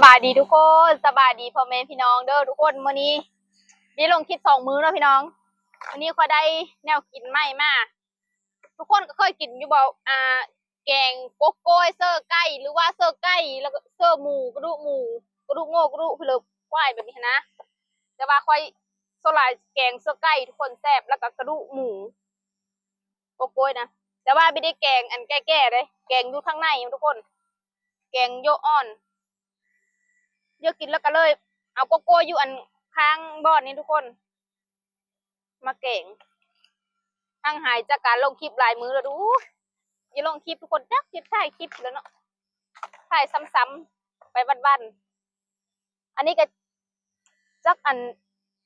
ບາຍດີທຸກຄົນ ສະບາຍດີພໍ່ແມ່ພີ່ນ້ອງເດີທຸກຄົນ. ມື້ນີ້ໄດ້ລົງຄລິບສອງມື້ເນາະພີ່ນ້ອງ. ມື້ນີ້ຂ້ອຍໄດ້ແນວກິນໃໝ່ມາ. ທຸກຄົນກໍເຄີຍກິນຢູ່ບໍ່? ອ່າ ແກງກົກໂກ້ຍເສີໄກ່ ຫຼືວ່າເສີໄກ່ ແລ້ວກໍເສີໝູ ກະດູກໝູ ກະດູກງົວ ກະດູກເພີກ ຄວາຍ ແບບນີ້ຫັ້ນນະ. ແຕ່ວ່າຂ້ອຍສ່ວນຫຼາຍແກງເສີໄກ່ ທຸກຄົນ ແຊບ ແລ້ວກໍກະດູກໝູ ກົກໂກ້ຍນະ. ແຕ່ວ່າບໍ່ໄດ້ແກງອັນແກ່ໆເດ້ ແກງຢູ່ຂ້າງໃນທຸກຄົນ ແກງໂຢະອ່ອນ. ເຢາະກິນແລ້ວກໍເລີຍເອົາກົກໂກ້ຍຢູ່ອັນຂ້າງບ່ອນນີ້ທຸກຄົນ ມາແກງ. ຫ່າງຫາຍຈາກການລົງຄລິບຫຼາຍມື້ແລ້ວດູ ຢ່າລົງຄລິບທຸກຄົນ ຈັກຊິຖ່າຍຄລິບແລ້ວເນາະ ຖ່າຍຊ້ຳໆໄປວັນໆ. ອັນນີ້ກໍຈັກອັນ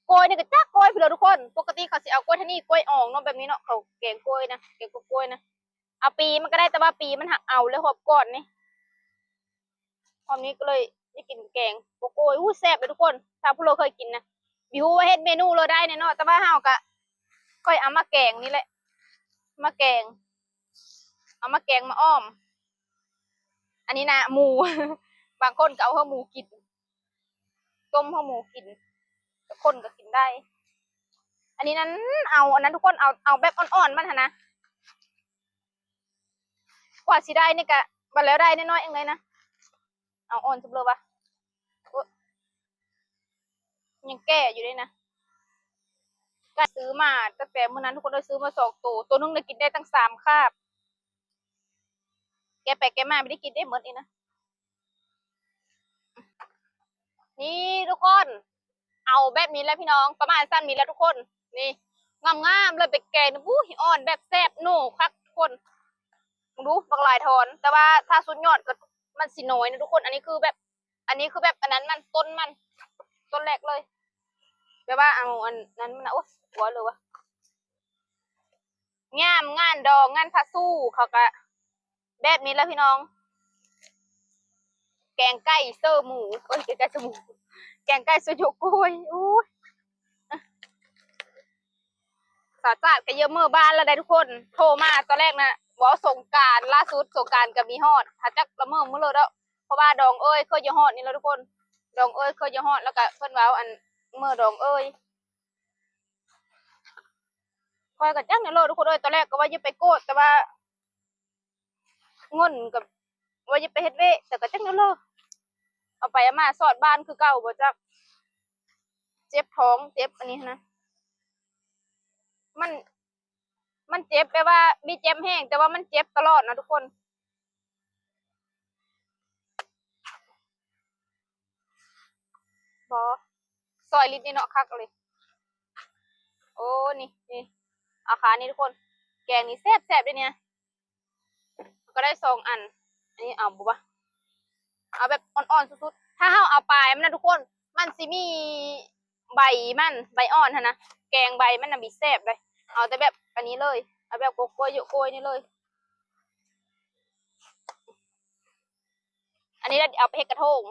ໂກ້ຍນີ້ກໍຈັກໂກ້ຍພຸ້ນແຫຼະທຸກຄົນ. ປົກກະຕິເຂົາຊິເອົາກ້ວຍທາງນີ້ ກ້ວຍອ່ອງເນາະ ແບບນີ້ເນາະ ເຂົາແກງໂກ້ຍນະ ແກງໂກ້ຍໂກຍນະ. ເອົາປີມັນກໍໄດ້ ແຕ່ວ່າປີມັນຫາກເອົາແລ້ວຮອບກ່ອນນີ້ ຮອບນີ້ກໍເລີຍໄດ້ກິນແກງໂກໂກ້ຍ. ອູ້ ແຊບເລີຍທຸກຄົນ ຖ້າຜູ້ໃດເຄີຍກິນນະ ບໍ່ຮູ້ວ່າເຮັດເມນູເລີຍໄດ້ແນ່ເນາະ. ແຕ່ວ່າເຮົາກໍຄ່ອຍເອົາມາແກງນີ້ແຫຼະ ມາແກງ ເອົາມາແກງມາອ້ອມ. ອັນນີ້ນະໝູ ບາງຄົນກໍເອົາເຫືອໝູກິນ ຕົ້ມເຫືອໝູກິນ ແຕ່ຄົນກໍກິນໄດ້. ອັນນີ້ນັ້ນ ເອົາອັນນັ້ນທຸກຄົນ ເອົາ ເອົາແບບອ່ອນໆມັນຫັ້ນນະ ກວ່າຊິໄດ້ນີ້ກະ ບັດແລ້ວໄດ້ນ້ອຍໆເອງເລີຍນະ. ເອົາອ່ອນສຸດເລີຍວ່າ ໂອ້ ຍັງແກ່ຢູ່ເດ້ນະ. ກະຊື້ມາຕັ້ງແຕ່ມື້ນັ້ນທຸກຄົນເອີຍ ຊື້ມາສອງໂຕ ໂຕໜຶ່ງໄດ້ກິນໄດ້ຕັ້ງສາມຄາບ. ແກະໄປແກະມາບໍ່ໄດ້ກິນໄດ້ໝົດນີ້ນະ. ນີ້ທຸກຄົນ ເອົາແບບນີ້ແຫຼະພີ່ນ້ອງ ປະມານສ່ຳນີ້ແຫຼະທຸກຄົນ. ນີ້ງາມໆເລີຍ ໄປແກງ ອູ້ຍ ອ່ອນແບບແຊບ ໜູຄັກທຸກຄົນ. ເບິ່ງດູ ບັກຫຼາຍທ່ອນ ແຕ່ວ່າຖ້າສຸດຍອດກໍມັນຊິນ້ອຍນະທຸກຄົນ. ອັນນີ້ຄືແບບ ອັນນີ້ຄືແບບອັນນັ້ນມັນ ຕົ້ນມັນ ຕົ້ນແລກເລີຍ ແບບວ່າເອົາອັນນັ້ນມັນນະ ໂອ້ຍ ຫົວເລີຍວ່າ. ຍາມງານດອງງານພະສູເຂົາກະແບບນີ້ແຫຼະພີ່ນ້ອງ ແກງໄກ່ເສີໝູ ເອີຍ ແກງໄກ່ເສີໝູ ແກງໄກ່ເສີໂຢະໂກຍ. ອູ້ຍ ສາວຈາດກໍເຢີມເມືອບ້ານແລ້ວໄດ໋ທຸກຄົນ. ໂທມາຕອນແລກນະ ເວົ້າສົງການ ລ່າສຸດສົງການກໍມີຮອດ ຫາຈັກລະເມີມື້ເລີດດອກ ເພາະວ່າດອງເອີຍເຄີຍຢູ່ຮອດນີ້ແຫຼະທຸກຄົນ. ດອງເອີຍເຄີຍຢູ່ຮອດ ແລ້ວກໍເພິ່ນເວົ້າອັນເມືອດອງເອີຍ. ຂ້ອຍກໍຈັກແນວເລີດທຸກຄົນເອີຍ ຕອນແລກກໍວ່າຢ່າໄປໂກດ ແຕ່ວ່າ ເງິນກໍວ່າຢ່າໄປເຮັດເວ ແຕ່ກໍຈັກແນວເລີ ເອົາໄປເອົາມາຊອດບ້ານຄືເກົ່າບໍ່ຈັກ. ເຈັບທ້ອງ ເຈັບອັນນີ້ຫັ້ນນະ ມັນ ມັນເຈັບ ແບບວ່າບໍ່ເຈັບແຮງ ແຕ່ວ່າມັນເຈັບຕະຫຼອດນະທຸກຄົນ. ບໍ່ ຊອຍລິດນີ້ເນາະ ຄັກເລີຍ. ໂອ້ ນີ້ ນີ້ ເອົາຂານີ້ທຸກຄົນ ແກງນີ້ແຊບໆເດ້ນີ້ນະ. ກໍໄດ້ສອງອັນ ອັນນີ້ເອົາບໍ່ວະ ເອົາແບບອ່ອນໆສຸດໆ. ຖ້າເຮົາເອົາປາຍມັນນະທຸກຄົນ ມັນຊິມີໃບມັນ ໃບອ່ອນຫັ້ນນະ ແກງໃບມັນນະບໍ່ແຊບເດ້. ເອົາແຕ່ແບບອັນນີ້ເລີຍ ເອົາແບບກົກໂກ້ຍໂຢະໂກຍນີ້ເລີຍ. ອັນນີ້ລະເອົາໄປເຮັດກະໂທງ.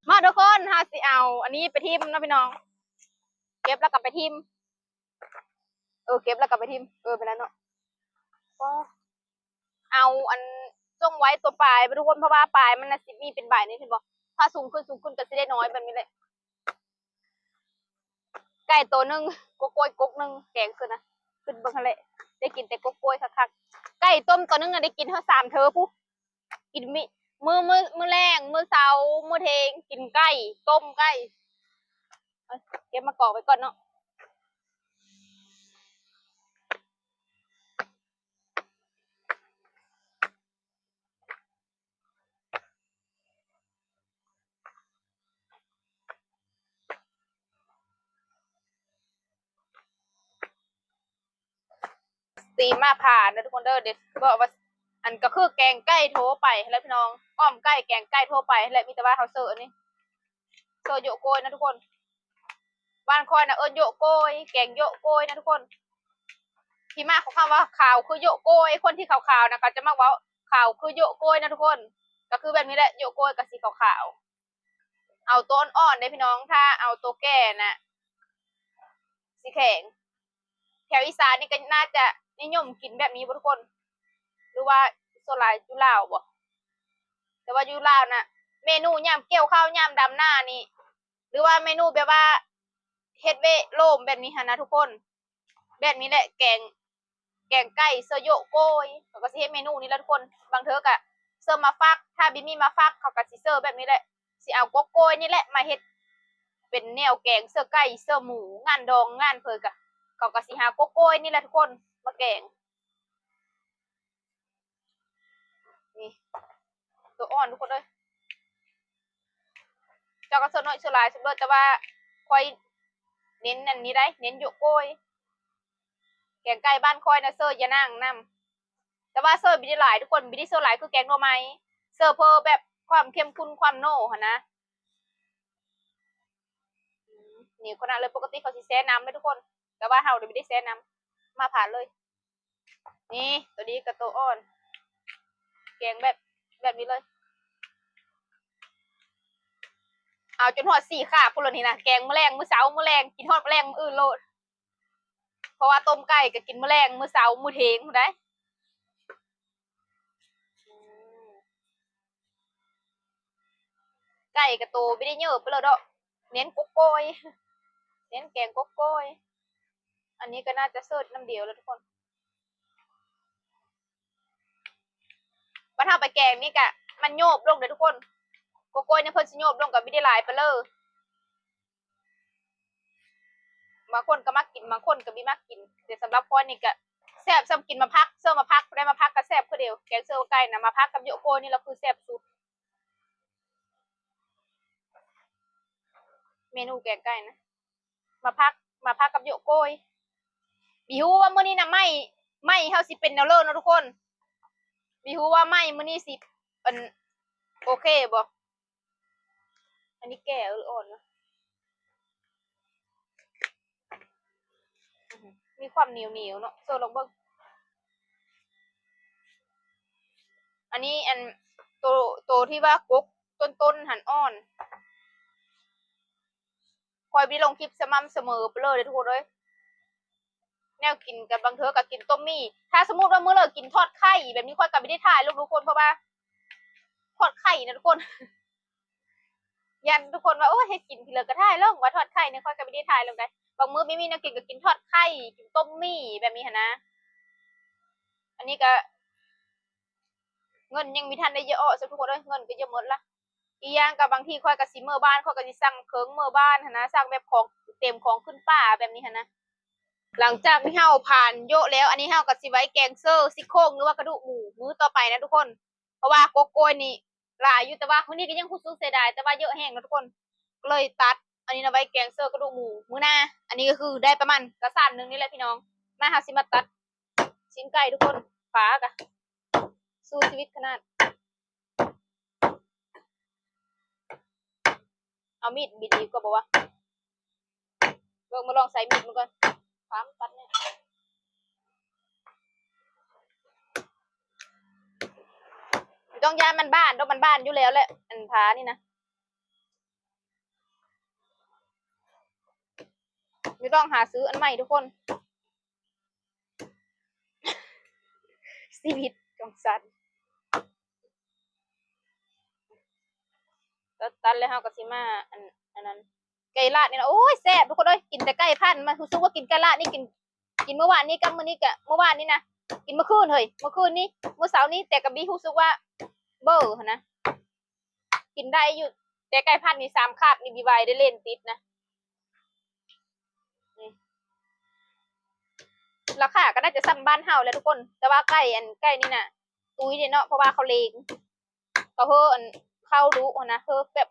ມາທຸກຄົນ ເຮົາຊິເອົາອັນນີ້ໄປຖິ້ມເນາະພີ່ນ້ອງ ເກັບແລ້ວກໍໄປຖິ້ມ. ເອີ ເກັບແລ້ວກໍໄປຖິ້ມ ເອີ ໄປແລ້ວເນາະ. ກໍເອົາອັນ ຈົ່ງໄວ້ຕົວປາຍໄປທຸກຄົນ ເພາະວ່າປາຍມັນນະຊິມີເປັນໃບນີ້ ເຫັນບໍ່ ຖ້າສູງຂຶ້ນ ສູງຂຶ້ນກໍຊິໄດ້ນ້ອຍແບບນີ້ແຫຼະ. ໄກ່ໂຕໜຶ່ງ ກົກໂກ້ຍກົກໜຶ່ງ ແກງຂຶ້ນນະ ຂຶ້ນເບິ່ງຫັ້ນແຫຼະ ໄດ້ກິນແຕ່ກົກໂກ້ຍຄັກໆ. ໄກ່ຕົ້ມໂຕໜຶ່ງນະ ໄດ້ກິນຮອດສາມເທີພຸ້ນ. ກິນມື້ ມື້ ມື້ແລງ ມື້ເຊົ້າ ມື້ເທີ່ຍງ ກິນໄກ່ ຕົ້ມໄກ່. ເອົາ ເກັບມາກອກໄວ້ກ່ອນເນາະ. ຕີມາຜ່ານເດີທຸກຄົນເດີ. ເດ ບອກວ່າ ອັນ ກໍຄືແກງໄກ່ທົ່ວໄປຫັ້ນແຫຼະພີ່ນ້ອງ ອ້ອມໄກ່ແກງໄກ່ທົ່ວໄປຫັ້ນແຫຼະ ມີແຕ່ວ່າເຮົາເສີອັນນີ້ ເສີໂຢະໂກຍນະທຸກຄົນ. ບ້ານຂ້ອຍນະເອີ້ນໂຢະໂກຍ ແກງໂຢະໂກຍນະທຸກຄົນ. ທີ່ມາຂອງຄຳວ່າຂາວຄືໂຢະໂກຍ ຄົນທີ່ຂາວໆນະ ເຂົາຈະມັກເວົ້າຂາວຄືໂຢະໂກຍນະທຸກຄົນ. ກໍຄືແບບນີ້ແຫຼະ ໂຢະໂກຍກໍສີຂາວໆ. ເອົາໂຕອ່ອນໆເດ້ພີ່ນ້ອງ ຖ້າເອົາໂຕແກ່ນະ ຊິແຂງ. ແຖວອີສານນີ້ກໍໜ້າຈະນິຍົມກິນແບບນີ້ບໍ່ທຸກຄົນ ຫຼືວ່າສ່ວນຫຼາຍຢູ່ລາວບໍ່? ແຕ່ວ່າຢູ່ລາວນະ ເມນູຍາມກ່ຽວເຂົ້າ ຍາມດຳນານີ້ ຫຼືວ່າເມນູແບບວ່າເຮັດວຽກໂລມແບບນີ້ຫັ້ນນະທຸກຄົນ ແບບນີ້ແຫຼະ ແກງ ແກງໄກ່ເສີໂຢະໂກຍ ເຂົາກໍຊິເຮັດເມນູນີ້ແຫຼະທຸກຄົນ. ບາງເທື່ອກໍເສີໝາກຟັກ ຖ້າບໍ່ມີໝາກຟັກ ເຂົາກໍຊິເສີແບບນີ້ແຫຼະ ຊິເອົາກົກໂກຍນີ້ແຫຼະມາເຮັດເປັນແນວແກງເສີໄກ່ເສີໝູ ງານດອງງານເພີກະ ເຂົາກໍຊິຫາກົກໂກຍນີ້ແຫຼະທຸກຄົນມາແກງ. ນີ້ ໂຕອ່ອນທຸກຄົນເອີຍ ເຈົ້າກໍເສີນ້ອຍເສີຫຼາຍສຸດໂລດ ແຕ່ວ່າຂ້ອຍເນັ້ນອັນນີ້ໄດ໋ ເນັ້ນໂຢະໂກຍ. ແກງໄກ່ບ້ານຂ້ອຍນະເສີຢານາງນຳ ແຕ່ວ່າເສີບໍ່ໄດ້ຫຼາຍທຸກຄົນ ບໍ່ໄດ້ເສີຫຼາຍຄືແກງໜໍ່ໄມ້ ເສີເພື່ອແບບຄວາມເຂັ້ມຂຸ້ນ ຄວາມໂນຫັ້ນນະ. ນີ້ຂະໜາດເລີຍ ປົກກະຕິເຂົາຊິແຊ່ນ້ຳເດ້ທຸກຄົນ ແຕ່ວ່າເຮົານີ້ບໍ່ໄດ້ແຊ່ນ້ຳ ມາຜ່ານເລີຍ. ນີ້ ໂຕນີ້ກໍໂຕອ່ອນ ແກງແບບ ແບບນີ້ເລີຍ ເອົາຈົນຮອດສີ່ຄາບພຸ້ນໂລດນີ້ນະ ແກງມື້ແລງ ມື້ເຊົ້າ ມື້ແລງ ກິນຮອດມື້ແລງມື້ອື່ນໂລດ ເພາະວ່າຕົ້ມໄກ່ກໍກິນມື້ແລງ ມື້ເຊົ້າ ມື້ເທີ່ຍງພຸ້ນໃດ໋. ອືມ ໄກ່ກໍໂຕບໍ່ໄດ້ເຍີບໄປເລີຍດອກ ເນັ້ນກົກໂກຍ ເນັ້ນແກງກົກໂກຍ. ອັນນີ້ກໍໜ້າຈະເສີນ້ຳດຽວແລ້ວທຸກຄົນ. ບັດເຮົາໄປແກງນີ້ກະມັນໂຍບລົງເດ້ທຸກຄົນ ກົກໂກຍນີ້ເພິ່ນຊິໂຍບລົງ ກໍບໍ່ໄດ້ຫຼາຍປານເລີ. ບາງຄົນກໍມັກກິນ ບາງຄົນກໍບໍ່ມັກກິນ ແຕ່ສຳລັບຂ້ອຍນີ້ກະແຊບສ່ຳກິນໝາກຜັກ ເສີໝາກຜັກ ຜູ້ໃດໝາກຜັກກໍແຊບຄືດຽວ. ແກງເສີໄກ່ນະ ໝາກຜັກກັບໂຢະໂກຍນີ້ລະຄືແຊບສຸດ. ເມນູແກງໄກ່ນະ ໝາກຜັກ ໝາກຜັກກັບໂຢະໂກຍ. ບໍ່ຮູ້ວ່າມື້ນີ້ນະໄມ້ ໄມ້ເຮົາຊິເປັນແນວເລີເນາະທຸກຄົນ ບໍ່ຮູ້ວ່າໄມ້ມື້ນີ້ຊິ ອັນ ໂອເຄບໍ່. ອັນນີ້ແກ່ ເອີ ອ່ອນເນາະ ມີຄວາມໜຽວໆເນາະ ໂຊລອງເບິ່ງ. ອັນນີ້ ອັນ ໂຕ ໂຕທີ່ວ່າກົກຕົ້ນໆຫັ້ນອ່ອນ. ຂ້ອຍບໍ່ໄດ້ລົງຄລິບສະໝ່ຳສະເໝີໄປເລີຍເດ້ທຸກຄົນເອີຍ. ແນວກິນກໍບາງເທື່ອກໍກິນຕົ້ມໝີ່ ຖ້າສົມມຸດວ່າມື້ເລີກກິນທອດໄຂ່ແບບນີ້ ຂ້ອຍກໍບໍ່ໄດ້ຖ່າຍລົງທຸກຄົນ ເພາະວ່າທອດໄຂ່ນະທຸກຄົນ ຢ້ານທຸກຄົນວ່າ ໂອ້ຍ ເຮັດກິນທີເລີກະຖ່າຍລົງ ວ່າທອດໄຂ່ນີ້ ຂ້ອຍກໍບໍ່ໄດ້ຖ່າຍລົງໃດ໋. ບາງມື້ບໍ່ມີແນວກິນກໍກິນທອດໄຂ່ ກິນຕົ້ມໝີ່ແບບນີ້ຫັ້ນນະ. ອັນນີ້ກໍ ເງິນຍັງບໍ່ທັນໄດ້ເຍາະອອກຊ້ຳທຸກຄົນເອີຍ ເງິນກໍເຍາະໝົດລະ. ອີກຢ່າງກໍບາງທີຂ້ອຍກໍຊິເມືອບ້ານ ຂ້ອຍກໍຊິສັ່ງເຄື່ອງເມືອບ້ານຫັ້ນນະ ສັ່ງແບບຂອງເຕັມຂອງຂຶ້ນຟ້າແບບນີ້ຫັ້ນນະ. ຫຼັງຈາກທີ່ເຮົາຜ່ານໂຢະແລ້ວ ອັນນີ້ເຮົາກໍຊິໄວ້ແກງເສີຊີ້ໂຄງ ຫຼືວ່າກະດູກໝູມື້ຕໍ່ໄປນະທຸກຄົນ ເພາະວ່າກົກໂກຍນີ້ຫຼາຍຢູ່ ແຕ່ວ່າຄົນນີ້ກໍຍັງຮູ້ສຶກເສຍດາຍ ແຕ່ວ່າເຍາະແຮງເນາະທຸກຄົນ ກໍເລີຍຕັດ. ອັນນີ້ນະໄວ້ແກງເສີກະດູກໝູມື້ໜ້າ. ອັນນີ້ກໍຄືໄດ້ປະມານກະສາມໜຶ່ງນີ້ແຫຼະພີ່ນ້ອງ. ມາ ເຮົາຊິມາຕັດຊີ້ນໄກ່ທຸກຄົນ ປາກະ ສູ້ຊີວິດຂະໜາດ. ເອົາມີດບິດດີກວ່າບໍ່ວະ? ເບິ່ງ ມາລອງໃຊ້ມີດມັນກ່ອນ. ພາມນຕັດແນ່. ບໍ່ຕ້ອງຢ້ານມັນບາດດອກ ມັນບາດຢູ່ແລ້ວແຫຼະ ອັນພານີ້ນະ. ບໍ່ຕ້ອງຫາຊື້ອັນໃໝ່ທຸກຄົນ. ຊີວິດຂອງສັດ. ຕັດ ຕັດແລ້ວເຮົາກໍຊິມາ ອັນ ອັນນັ້ນ ໄກ່ລາດນີ້ນະ ໂອ້ຍ ແຊບທຸກຄົນເອີຍ. ກິນແຕ່ໄກ່ພັນ ມາຮູ້ສຶກວ່າກິນໄກ່ລາດນີ້ ກິນ ກິນມື້ວານນີ້ກັບມື້ນີ້ກະ ມື້ວານນີ້ນະ ກິນມື້ຄືນເຮີ້ຍ ມື້ຄືນນີ້ ມື້ເຊົ້ານີ້ ແຕ່ກໍບໍ່ຮູ້ສຶກວ່າເບີຫັ້ນນະ. ກິນໄດ້ຢູ່ ແຕ່ໄກ່ພັນນີ້ສາມຄາບນີ້ ບີວາຍໄດ້ເລ່ນຕິດນະ. ນີ້ ລາຄາກໍໜ້າຈະສ່ຳບ້ານເຮົາແຫຼະທຸກຄົນ ແຕ່ວ່າໄກ່ ອັນ ໄກ່ນີ້ນະ ຕຸ້ຍເດ້ເນາະ ເພາະວ່າເຂົາເລງ ເຂົາເຮີ ອັນ ເຂົ້າດຸຫັ້ນນະ ເຮີແບບ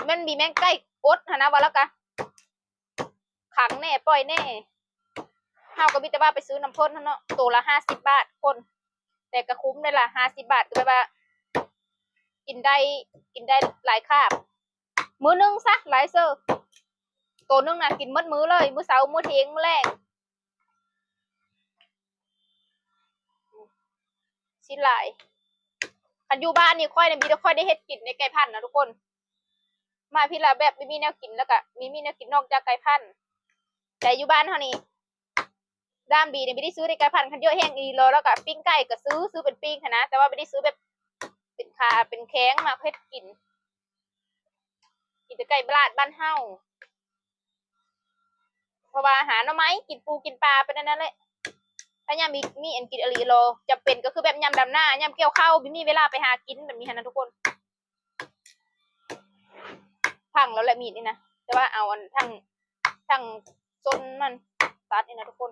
ມັນມີແມ່ນໄກ່ອົດຫັ້ນນະ ວ່າແລ້ວກະ ຂັງແນ່ ປ່ອຍແນ່. ເຮົາກໍມີແຕ່ວ່າໄປຊື້ນຳເພິ່ນຫັ້ນເນາະ ໂຕລະຫ້າສິບບາດຄົນ ແຕ່ກໍຄຸ້ມເດ້ລະ ຫ້າສິບບາດ ກໍແບບວ່າ ກິນໄດ້ ກິນໄດ້ຫຼາຍຄາບ ມື້ໜຶ່ງຊະ ຫຼາຍເຊີ. ໂຕໜຶ່ງນະ ກິນໝົດມື້ເລີຍ ມື້ເຊົ້າ ມື້ທ່ຽງ ມື້ແລງ. ຊິຫຼາຍ ຄັນຢູ່ບ້ານນີ້ຂ້ອຍນະ ມີແຕ່ຂ້ອຍໄດ້ເຮັດກິນໃນໄກ່ພັນນະທຸກຄົນ. ມາພີ້ລະແບບບໍ່ມີແນວກິນ ແລ້ວກະບໍ່ມີແນວກິນນອກຈາກໄກ່ພັນ. ແຕ່ຢູ່ບ້ານເຮົານີ້ ດ້າມດີນີ້ບໍ່ໄດ້ຊື້ໄດ້ໄກ່ພັນ ຄັນເຍາະແຮງອີ່ຫຼີ ແລ້ວກະປີ້ງໄກ່ກະຊື້ ຊື້ເປັນປີ້ງຫັ້ນນະ ແຕ່ວ່າບໍ່ໄດ້ຊື້ແບບເປັນ ຖ້າເປັນແຂງ ມັກເຮັດກິນ ກິນແຕ່ໄກ່ຕະຫຼາດບ້ານເຮົາ ເພາະວ່າຫາໜໍ່ໄມ້ ກິນປູກິນປາໄປແນວນັ້ນແຫຼະ. ຖ້າຍາມມີ ມີອັນກິນອີ່ຫຼີ ລອ ຈຳເປັນກໍຄືແບບຍາມດຳນາ ຍາມກ່ຽວເຂົ້າ ບໍ່ມີເວລາໄປຫາກິນ ແບບນີ້ຫັ້ນນະທຸກຄົນ. ພັງແລ້ວແຫຼະມີດນີ້ນະ ແຕ່ວ່າເອົາອັນທັງ ທັງສົ້ນມັນຕັດນີ້ນະທຸກຄົນ.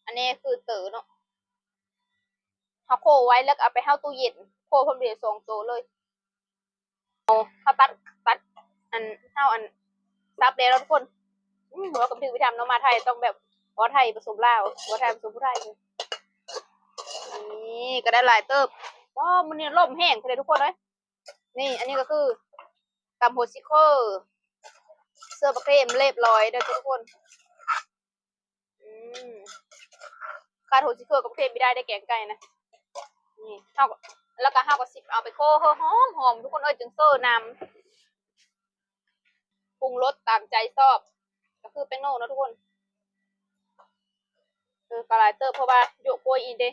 ອັນນີ້ຄືເຕີເນາະ ເຮົາໂຄໄວ້ແລ້ວກໍເອົາໄປເຮົາຕູ້ເຢັນ ໂຄພ້ອມດຽວສອງໂຕເລີຍ. ເຮົາ ເຮົາຕັດ ຕັດ ອັນ ເຮົາ ອັນ ສັບແລ້ວເນາະທຸກຄົນ. ອືມ ເວົ້າກັບຖືກໄປທຳເນາະ ມາໄທຕ້ອງແບບ ເວົ້າໄທປະສົມລາວ ເວົ້າໄທປະສົມຜູ້ໄທ. ນີ້ກໍໄດ້ຫຼາຍເຕີບ. ວ້າວ ມື້ນີ້ລົມແຮງແທ້ເດທຸກຄົນເອີຍ. ນີ້ ອັນນີ້ກໍຄືຕຳຫົວຊິໂຄ ເສີບບັກເທມລຽບຮ້ອຍເດີທຸກຄົນ. ອືມ ຂາດຫົວຊິໂຄກັບບັກເທມບໍ່ໄດ້ເດ້ ແກງໄກ່ນະ. ນີ້ ເຮົາ ແລ້ວກໍເຮົາກໍຊິເອົາໄປໂຄໃຫ້ຫອມໆ ທຸກຄົນເອີຍ ຈຶ່ງເສີນ້ຳ ປຸງລົດຕາມໃຈຊອບ ກໍຄືແປ້ງໂນ່ເນາະທຸກຄົນ. ເອີ ກໍຫຼາຍເຕີບ ເພາະວ່າໂຢະໂກຍອີກເດ້.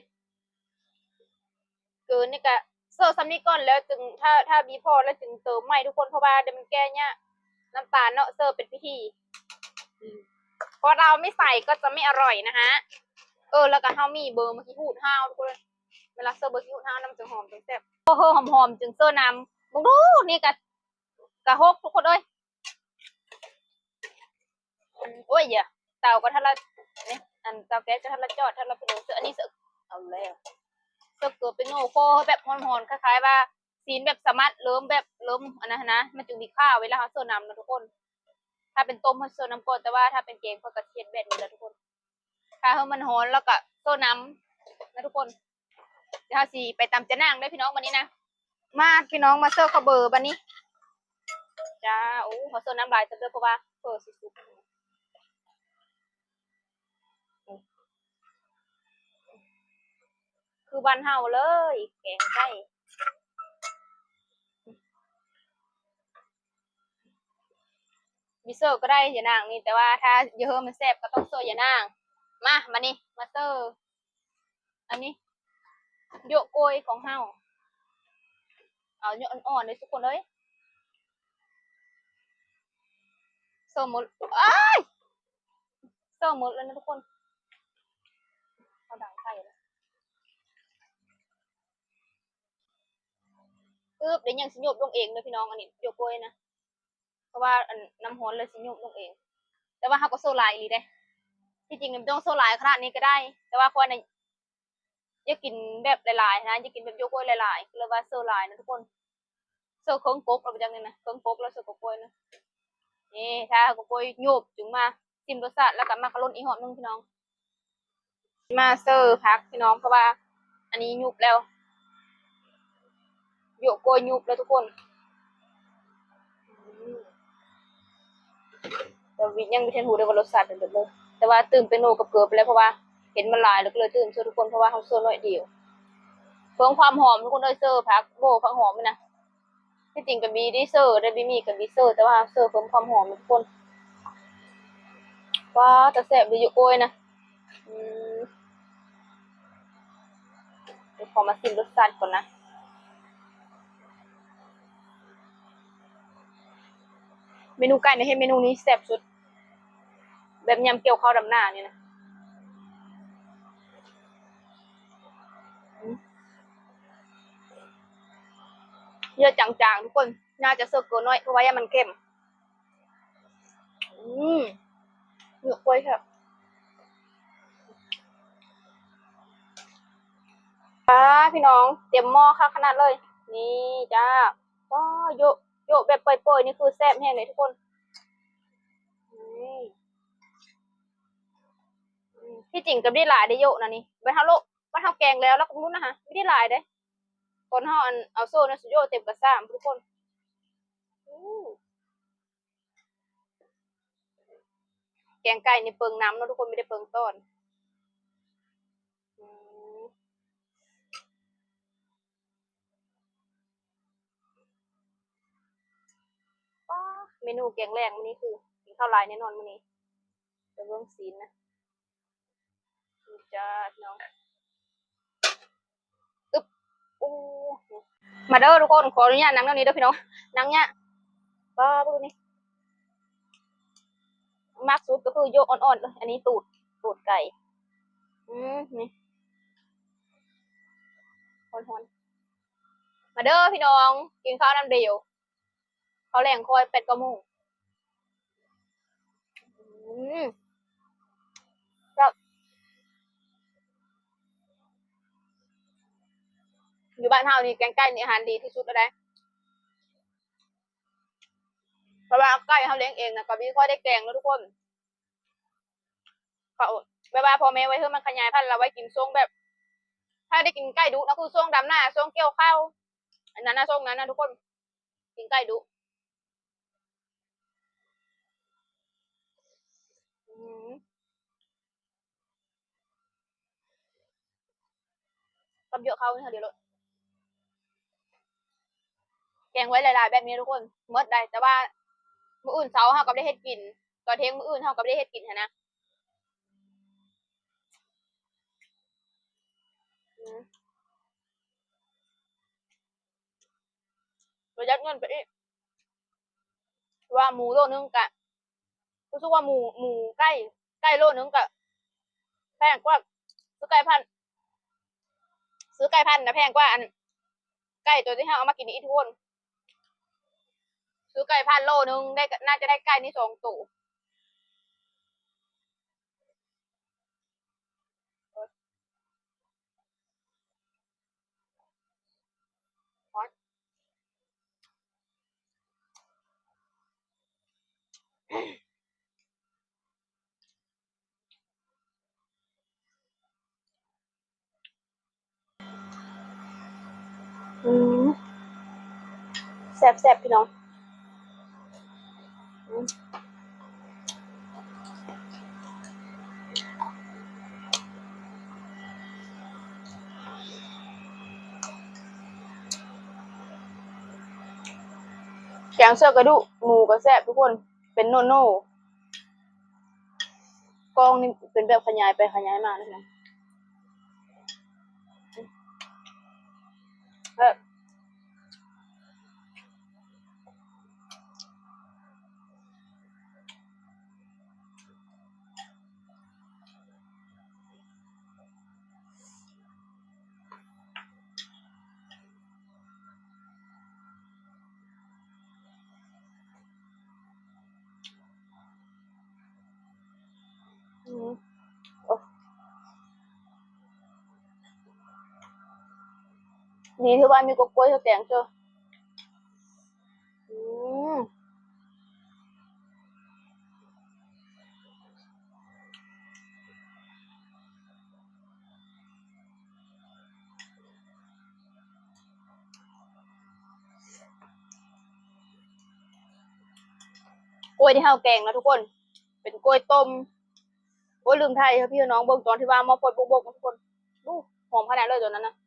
ເກີນນີ້ກະເສີສ່ຳນີ້ກ່ອນ ແລ້ວຈຶ່ງ ຖ້າ ຖ້າມີພໍແລ້ວຈຶ່ງເຕີມໃໝ່ທຸກຄົນ ເພາະວ່າດຽວມັນແກ່ຍາກ ນ້ຳຕານເນາະ ເສີເປັນພິທີ ອືມ ເພາະເຮົາໄມ່ໃສ່ກໍຈະໄມ່ອະຮ່ອຍນະຮະ. ເອີ ແລ້ວກະເຮົາມີເບີໝາກຂີ້ຫູດຫ້າວທຸກຄົນ ເວລາເສີເບີຂີ້ຫູດຫ້າວນຳຈຶ່ງຫອມ ຈຶ່ງແຊບ. ໂອ້ໂຫ ຫອມໆ ຈຶ່ງເສີນ້ຳ ເບິ່ງດູ ນີ້ກະ ກະຫົກທຸກຄົນເອີຍ. ໂອ້ຍ ເຕົາກໍທັນລະ ນີ້ ອັນເຕົາແກັສກໍທັນລະຈອດ ທັນລະ ພີ່ນ້ອງ ເສີອັນນີ້ ເສີ ເອົາແລ້ວ ເສີເກີເປໂນໂຄແບບຮ້ອນໆ ຄ້າຍໆວ່າຊີ້ນແບບສາມາດເລີ່ມແບບເລີ່ມອັນນັ້ນຫັ້ນນະ ມັນຈຶ່ງມີຄ່າເວລາເຮົາເສີນ້ຳນະທຸກຄົນ. ຖ້າເປັນຕົ້ມເຮົາເສີນ້ຳກ່ອນ ແຕ່ວ່າຖ້າເປັນແກງຂ້ອຍກໍຊິເຮັດແບບນີ້ລະທຸກຄົນ. ຖ້າເຮົາມັນຮ້ອນແລ້ວກໍເສີນ້ຳນະທຸກຄົນ. ດຽວເຮົາຊິໄປຕຳຈະນາງເດີພີ່ນ້ອງ ບັດນີ້ນະ. ມາພີ່ນ້ອງ ມາເສີເຂົ້າເບີບັດນີ້ ຈ້າ. ໂອ້ ເຮົາເສີນ້ຳຫຼາຍເຕີບເດີ ເພາະວ່າເຝີຊິສຸກ ຄືບ້ານເຮົາເລີຍ ແກງໄກ່. ບໍ່ເສີກໍໄດ້ ຍານາງນີ້ ແຕ່ວ່າຖ້າຢາກໃຫ້ມັນແຊບກໍຕ້ອງເສີຍານາງ. ມາ ມານີ້ ມາເສີ ອັນນີ້ ໂຢະໂກຍຂອງເຮົາ ເອົາໂຢະອ່ອນໆເດີທຸກຄົນເອີຍ. ເສີໝົດ ອ້າຍ ເສີໝົດແລ້ວນະທຸກຄົນ. ເຮົາດັງໄຟແລ້ວ ອຶບ ດຽວຍັງຊິໂຍບລົງເອງເດີພີ່ນ້ອງ ອັນນີ້ໂຢະໂກຍນະ. ເພາະວ່າອັນນ້ຳຮ້ອນແລ້ວຊິໂຍບລົງເອງ. ແຕ່ວ່າເຮົາກໍເສີຫຼາຍອີ່ຫຼີເດ້ ທີ່ຈິງບໍ່ຕ້ອງເສີຫຼາຍຂະໜາດນີ້ກໍໄດ້ ແຕ່ວ່າຂ້ອຍນະຢາກກິນແບບຫຼາຍໆນະ ຢາກກິນແບບໂຢະໂກຍຫຼາຍໆ ກໍເລີຍວ່າເສີຫຼາຍນະທຸກຄົນ. ເສີເຄິ່ງກົກແລ້ວບໍ່ຈັກນີ້ນະ ເຄິ່ງກົກແລ້ວເສີກົກໂກຍນະ. ນີ້ ຖ້າເຮົາກໍໂກຍໂຍບຈຶ່ງມາຊິມລົດຊາດ ແລ້ວກໍມາກະລົນອີກຮອບໜຶ່ງພີ່ນ້ອງ. ມາເສີຜັກພີ່ນ້ອງ ເພາະວ່າອັນນີ້ຍຸບແລ້ວ ໂຢະໂກຍຍຸບແລ້ວທຸກຄົນ. ອືມ ແຕ່ວິດຍັງບໍ່ທັນຮູ້ເດ້ວ່າລົດຊາດເປັນແບບໃດ ແຕ່ວ່າຕື່ມເປໂນກັບເກີໄປແລ້ວ ເພາະວ່າເຫັນມັນຫຼາຍ ແລ້ວກໍເລີຍຕື່ມເສີທຸກຄົນ ເພາະວ່າເຮົາເສີໜ້ອຍດຽວ ເພີ່ມຄວາມຫອມທຸກຄົນເອີຍ. ເສີຜັກໂບ ຜັກຫອມນີ້ນະ ທີ່ຈິງກໍມີໄດ້ເສີໄດ້ ບໍ່ມີກໍມີເສີ ແຕ່ວ່າເສີເພີ່ມຄວາມຫອມທຸກຄົນ. ວ້າວ ຕາແຊບເລີຍໂຢະໂກຍນະ. ອືມ ດຽວຂໍມາຊິມລົດຊາດກ່ອນນະ. ເມນູໄກ່ນະ ເຮັດເມນູນີ້ແຊບສຸດ ແບບຍາມກ່ຽວເຂົ້າດຳນານີ້ນະ. ອືມ ເຍອະຈາງໆ ທຸກຄົນ ໜ້າຈະເສີເກີນໜ້ອຍ ເພາະວ່າຢ້ານມັນເຄັມ. ອືມ ເນື້ອກ້ວຍແຊບ. ປ້າ ພີ່ນ້ອງ ເຕັມໝໍ້ຄັກຂະໜາດເລີຍ. ນີ້ຈ້າ ປ້າ ໂຢະ ໂຢະແບບປ່ອຍໆ ນີ້ຄືແຊບແຮງເດ້ທຸກຄົນ. ນີ້ ອືມ ທີ່ຈິງກໍບໍ່ໄດ້ຫຼາຍເດ້ໂຢະນະນີ້ ບັດເຮົາໂລະ ບັດເຮົາແກງແລ້ວ ແລ້ວກໍບໍ່ຮູ້ນະຫະ ບໍ່ໄດ້ຫຼາຍເດ້. ກ່ອນເຮົາອັນເອົາໂຊນະ ໂຢະເຕັມກະຊາມທຸກຄົນ. ໂອ້ ແກງໄກ່ນີ້ເປິງນ້ຳເນາະທຸກຄົນ ບໍ່ໄດ້ເປິງຕອນ. ອືມ ປ້າ ເມນູແກງແລງມື້ນີ້ຄືກິນເຂົ້າຫຼາຍແນ່ນອນມື້ນີ້. ໄປເບິ່ງຊີ້ນນະ ນີ້ຈ້າ ພີ່ນ້ອງ. ອຶບ ໂອ້ ມາເດີທຸກຄົນ ຂໍອະນຸຍາດນັ່ງແນວນີ້ເດີພີ່ນ້ອງ ນັ່ງຍາກ ປ້າ ເບິ່ງນີ້ ມັກສຸດກໍຄືໂຍກອ່ອນໆເລີຍ ອັນນີ້ຕູດ ຕູດໄກ່ ອືມ ນີ້ ຮ້ອນໆ ມາເດີພີ່ນ້ອງ ກິນເຂົ້ານຳດຽວ ເຂົ້າແລງຄ່ອຍແປດເກົ້າໂມງ ອືມ ແຊບ ຢູ່ບ້ານເຮົານີ້ແກງໄກ່ນີ້ອາຫານດີທີ່ສຸດແລ້ວໃດ ເພາະວ່າໄກ່ເຮົາລ້ຽງເອງນະ ກໍບໍ່ຄ່ອຍໄດ້ແກງເນາະທຸກຄົນ ເຂົາ ແບບວ່າພໍ່ແມ່ໄວ້ເຮີ້ມັນຂະຫຍາຍພັນ ລະໄວ້ກິນຊ່ວງແບບ ຖ້າໄດ້ກິນໄກ່ດຸນະ ຄືຊ່ວງດຳນາ ຊ່ວງກ່ຽວເຂົ້າ ອັນນັ້ນນະ ຊ່ວງນັ້ນນະທຸກຄົນ ກິນໄກ່ດຸ ອືມ ກັບຢວກເຂົ້ານີ້ເດີໂລດ ແກງໄວ້ຫຼາຍໆແບບນີ້ທຸກຄົນ ໝົດໄດ໋ ແຕ່ວ່າມື້ອື່ນເຊົ້າເຮົາກໍບໍ່ໄດ້ເຮັດກິນ ຕອນທ່ຽງມື້ອື່ນເຮົາກໍບໍ່ໄດ້ເຮັດກິນຫັ້ນນະ ອືມ ປະຢັດເງິນໄປອີກ ວ່າໝູໂລໜຶ່ງກະ ຮູ້ສຶກວ່າໝູ ໝູ ໄກ່ ໄກ່ໂລໜຶ່ງກະແພງກວ່າ ຊື້ໄກ່ພັນ ຊື້ໄກ່ພັນນະແພງກວ່າອັນ ໄກ່ໂຕທີ່ເຮົາເອົາມາກິນນີ້ທຸກຄົນ ຊື້ໄກ່ພັນໂລໜຶ່ງໄດ້ ໜ້າຈະໄດ້ໄກ່ນີ້ສອງໂຕ ອືມ ແຊບໆ ພີ່ນ້ອງ ອືມ ແກງເສື້ອກະດູກໝູກໍແຊບທຸກຄົນ ເປັນໂນໆ ກ້ອງນີ້ເປັນແບບຂະຫຍາຍໄປຂະຫຍາຍມາເລີຍນະ ແຊບ ອືມ ໂອ້ ນີ້ຖືວ່າມີກ໋ວຍເຮັດແກງເຈີ ອືມ ກລ້ວຍທີ່ເຮົາແກງນະທຸກຄົນ ເປັນກລ້ວຍຕົ້ມ ໂອ້ຍ ລືມຖ່າຍໃຫ້ພີ່ໃຫ້ນ້ອງເບິ່ງຕອນທີ່ວ່າໝໍ້ຟອດບົກໆນະທຸກຄົນ ອູ້ ຫອມຂະໜາດເລີຍຕອນນັ້ນນະ.